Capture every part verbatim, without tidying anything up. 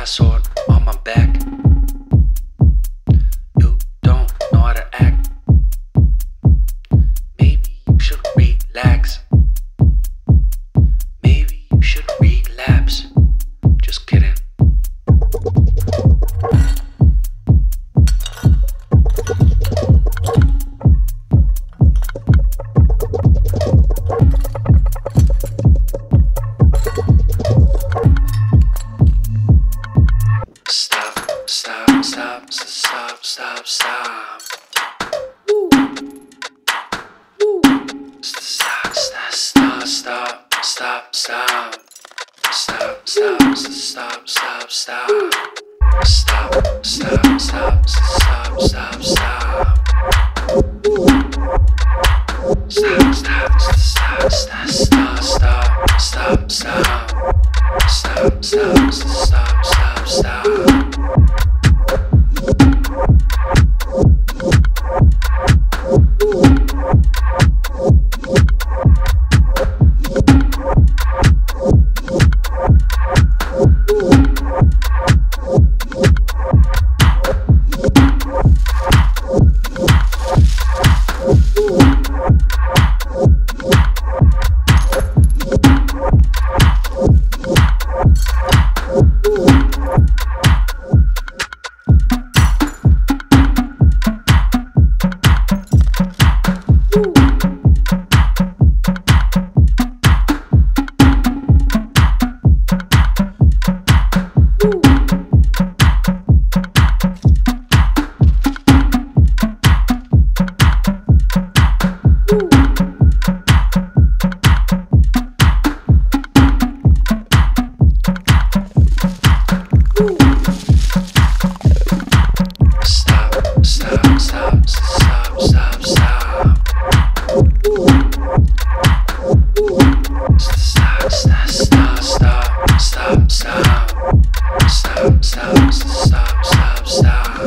Sword on my back. You don't know how to act. Maybe you should relax. Maybe you should relapse. Just kidding. Stop, stop, stop, stop, stop, stop. Woo. Woo. Stop, stop, stop, stop, stop, stop. Stop, stop, stop, stop, stop. Stop, stop, stop, stop, stop, stop. Stop, stop, stop, stop, stop, stop, stop. Stop, stop, stop, stop, stop. Stop, stop, stop, stop, stop, stop. Stop, stop, stop, stop, stop, stop. Stop, stop, stop, stop, stop. Stop, stop, stop, stop, stop, stop. Stop, stop, stop, stop, stop, stop, stop.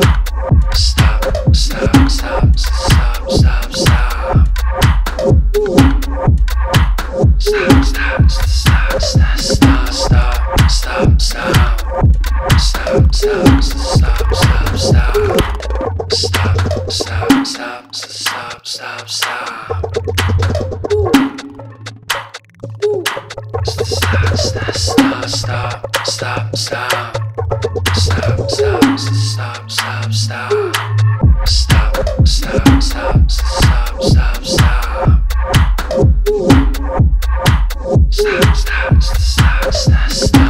Stop, stop, stop, stop, stop, stop. Stop, stop, stop, stop, stop, stop. Stop, stop, stop, stop, stop, stop. Stop, stop, stop, stop, stop. Stop, stop, stop, stop, stop, stop. Stop, stop, stop, stop, stop.